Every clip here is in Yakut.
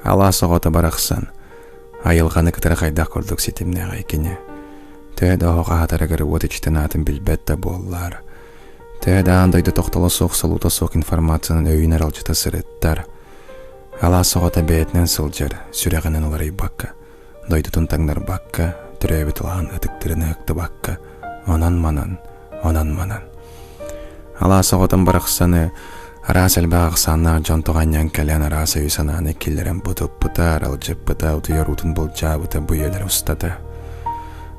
Алаас оҕото барахсан айылҕаны кытары хайдах курдук ситимнээҕий кини. Төһө да оһох аһатарыгар уот иччитин аатын билбэт да буоллар, төһө да аан дойду тохтоло суох солуута суох информациянан өйүн аралдьыта сырыттар, алаас оҕото бэйэтинэн сылдьар, сүрэҕинэн уларыйбакка, дойдутун таҥнарбакка, төрөөбүт алааһын ытыктырын ыһыктыбакка, онон-манан, онон-манан. Алаас оҕотун барахсаны араас элбэх ахсааннаах дьон тоҕо анньан кэлэн араас өйү-санааны киллэрэн бутуппута, аралдьыппыта, утуйар уутун былдьаабыта бу үйэлэр устата.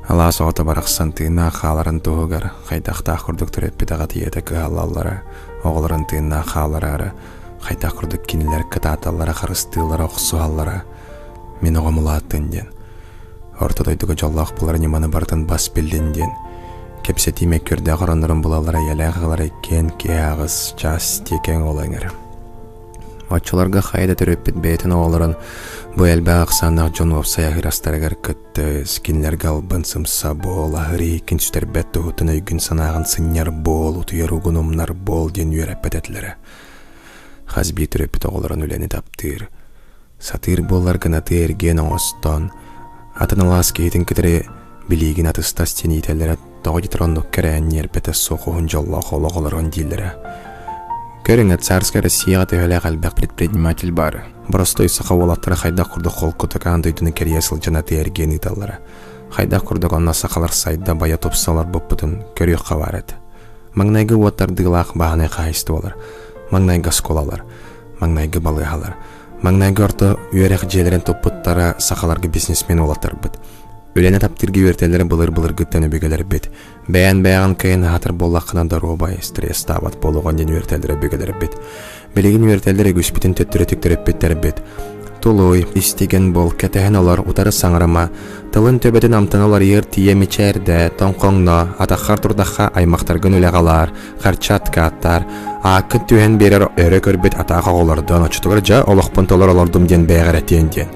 Алаас оҕото барахсан тыыннаах хааларын туһугар хайдахтаах курдук төрөппүт аҕата ийэтэ кыһаллаллара, оҕолорун тыыннаах хаалараары хайдах курдук кинилэр кытааталлара, харыстыыллара, охсуһаллара мин оҕом улааттын диэн, орто дойдуга дьоллоох буолар ньыманы барытын бас биллин диэн, кэпсэтии мөккүөрдээх ороннорун булаллара ийэлээх аҕалара иккиэн киэһэ аҕыс чаас тиэкэҥ ол эҥэр. Оччолорго хайа да төрөппүт бэйэтин оҕолорун бу элбэх ахсааннаах дьон уопсай аһыыр астарыгар кыттыс, кинилэргэ албын сымса буол, аһыр иһиккин сүтэрбэт туһуттан өйгүн-санааҕын сынньар буол, утуйар угун умнар буол диэн үөрэппэт этилэрэ. Хас биир төрөппүт оҕолорун үлэни таптыыр, Сатыыр буолларгын атыы-эргиэн оҥостон, атын алаас киһитин кытары билиигин атыстас диэн иитэллэрэ тоҕо диэтэр оннук кэрээн ньиэрбэтэ суох уһун дьоллоох олох олорон дииллэрэ. Көрүҥ, царская Россияҕа төһөлөөх элбэх предприниматель баар. Боростуой саха уолаттара хайдах курдук холкутук аан дойдуну кэрийэ сылдьан атыы-эргиэн ыыталлара. Хайдах курдук онно сахалар сайда байа тупса олорбуппутун көрүөххэ баар этэ. Маҥнайгы уот тардыылаах бааһынай хаһаайыстыбалар, маҥнайгы оскуолалар, маҥнайгы балыыһалар, Маҥнайгы орто үөрэх дьиэлэрин туппуттара сахаларга бизнесмен уолаттарбыт. Үлэни таптыырга үөрэтэллэрэ былыр-былыргыттан өбүгэлэрбит. Бэйэн бэйэҕин кыайан аһатар буоллаххына доруобай, стресстаабат буолуоҕун диэн үөрэтэллэрэ өбүгэлэрбит. Билигин үөрэтэллэр үгүспүтүн төттөрү түктөрөппүттэрбит. Тулуй, истигэн буол, кэтэһэн олор, утары саҥарыма, тылын төбөтүн амтана уларыйыар тиийэ мичээрдээ, тоҥхоҥно, атаххар турдахха аймахтаргын үлэҕэ ылаар, харчы откаттаар, ааккын түһэн биэрэр өрө көрбүт атаах оҕолордон оччотугар дьэ олохпун толор олордум диэн бэйэҕэр этиэн диэн.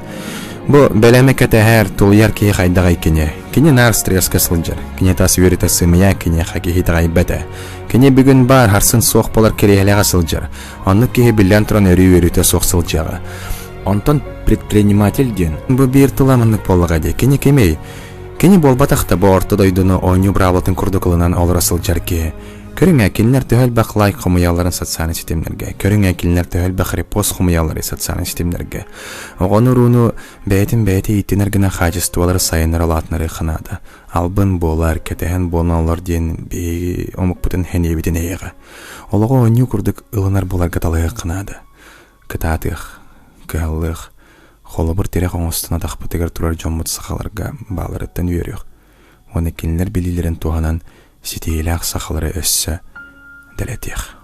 Бу бэлэми кэтэһэр, тулуйар киһи хайдаҕый кини? Кини наар стресскэ сылдьар. Кини тас үөрэтэ сымыйа, киниэхэ киһи итэҕэйбэтэ. Кини бүгүн баар, харсын суох буолар кириэһилэҕэ сылдьар. Оннук киһи биллэн туран өрүү үөрүүтэ суох сылдьыаҕа. Онтон предприниматель диэн бу биир тыла маннык буоллаҕа дии. Кини кимий? Кини буолбатах да бу орто дойдуну оонньуу быраабылатын курдук ылынан олоро сылдьар киһи. Көрүҥ ээ, кинилэр төһө элбэх лайк хомуйалларын социальнай ситимнэргэ, көрүҥ ээ, кинилэр төһө элбэх репост хомуйалларый социальнай ситимнэргэ. Оҕону-урууну бэйэтин бэйэтэ ииттинэр гына хаачыстыбалары сайыннара улаатынарыахха наада. Албын буолар, кэтэһэн буолан олор диэн биһиги омукпутун сэниэбитин эйиэхэ. Олоҕу оонньуу курдук ылынар буоларга талаһыахха наада. Кытаатыах, кыһаллыах, Холобур, тирэх оҥостон атахпытыгар турар дьоммут сахаларга бааларыттан үөрүөх уонна кинилэр билиилэрин туһанан ситиһиилээх сахалары өссө дэлэтиэх.